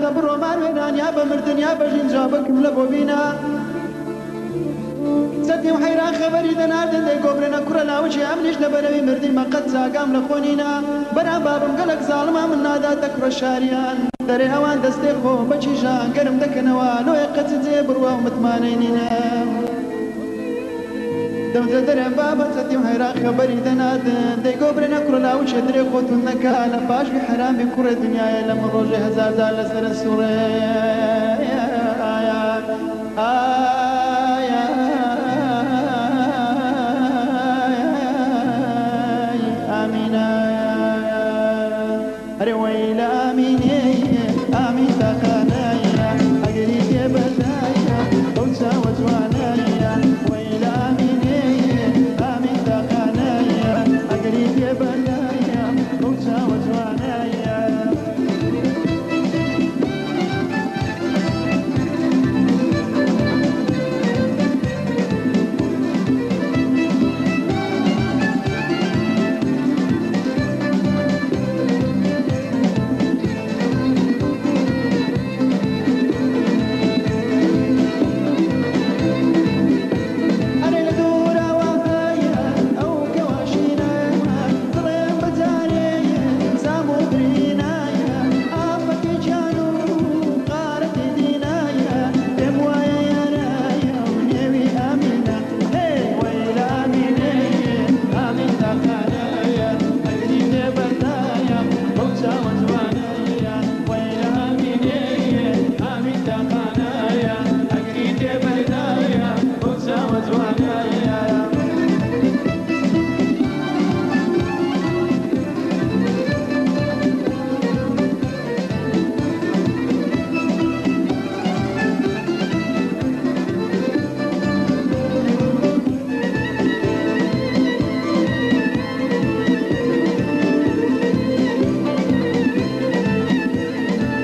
دە بڕۆ ماروێنان یا بە مردن یا بە ژین جوابەکم لە بۆ بینە. چەتیم حەیران خەبەری دەناردن دەی گۆبرێنە کوڕە لاوکی ئەمنیش لە بەرەوی مردیمە قەت جاگام لە خۆ نینە بەرام بابم گەلەک زاڵمە من ناداتە کوڕە شاریان دەرێ ئەوان دەستێ خۆ بە کیژان گەرم دەکەنەوە لۆیە قەت جێ بڕوا و متمانەی نینە دەمجە دەرێم بابە چەتیم حەیران خەبەری دەناردن دەی گۆبرێنە کوڕە لاوکێ درێ خۆ توند نەکا لە پاش بی حەرام بی کوڕێ دنیایە لە من ڕۆژێ هەزار جار لەسەرە سوڕێ ئای ئامینە ئەرێ وەیلە ئامینێ ئامین تاقانایە ئەگەری تێ بەردایە بەو چاوە جوانایە وەیلە ئامینێ ئامین تاقانایە ئەگەری تێ بەردایە بەو چاوە جوانایە. ئەرێ لە دووراوە هەیە ئەو کەواشینە دڵێم بەجارێ زام و برینایە ئافەتی گیان و قارەتی دینایە پێم وایە یارایە و نێوی ئامینە هێ وەیلە ئامینێ ئامین تاقانایە ئەگری لێ بەردایە بەو چاوە جوانایە وەیلە ئامینێ ئامین تاقانایە ئەگری لێ بەردایە بەو چاوە جوانایە.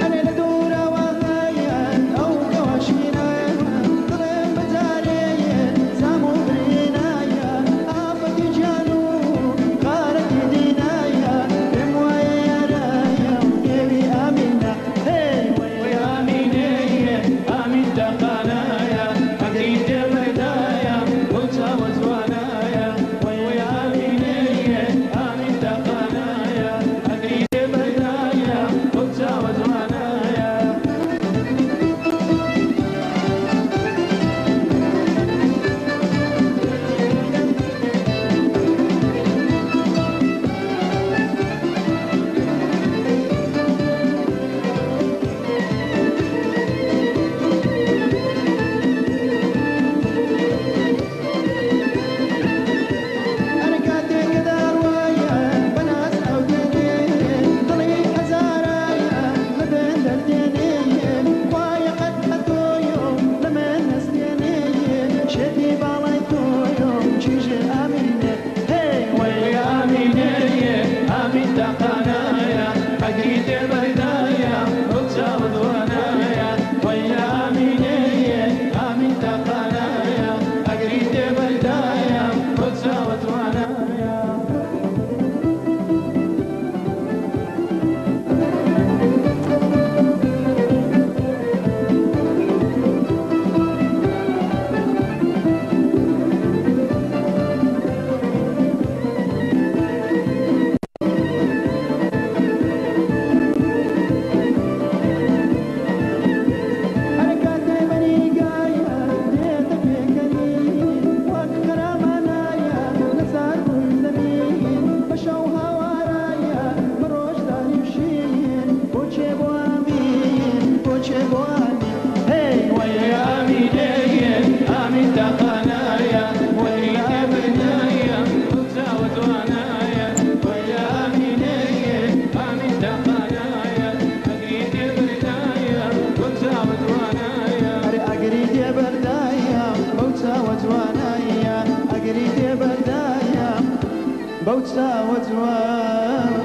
ئەرێ لە دوورەوە هەیە ئەو کەواشینە دڵێم بەجارێ زام و برینایە ئافەتی گیان و قارەتی دینایە پێم وایە یارایە و نێوی ئامینە هێ وەی ئامینێ ئامین تاقانایە ئەگری تێ بەردایە بەو چاوە جوانایە وەی ئامینێ ئامین تاقانایە ئەگری تێ بەردایە بەو چاوە جوانایە. ئەرێ کاتێک کە داڕوایە بەناز ئەو دێنێ دڵی هەزارایە لە بێن دەردێنێ خوایە قەت ئەتۆیۆ لە من نەستێنێ شێتی باڵای تۆیۆ چیژێ ئامینێ هێ وەی ئامینێ ئامین تاقانایە ئەگری تێ بەردایە بەو چاوە جوانایە وەی ئامینێ ئامین تاقانایە ئەگری تێ بەردایە بەو چاوە جوانایە. ئەرێ کاتێ بەنیگایە دێتە پێکەنی وەک قەرامانایە لەسەر ڕووی زەمین بە شەو هاوارایە بە ڕۆژ زاری و شین بۆ کێ بۆ ئامین بۆ کێ بۆ ئامین هێ وەی ئامینێ ئامین تاقانایە وەی تێ بەردایە بەو چاوە جوانایە وەی ئامینێ ئامین تاقانایە ئەگری تێ بەردایە بەو چاوە جوانایە. ئەرێ ئەگری تێ بەردایە بەو چاوە جوانایە ئەگری تێ بەردایە بەو چاوە جوانایە.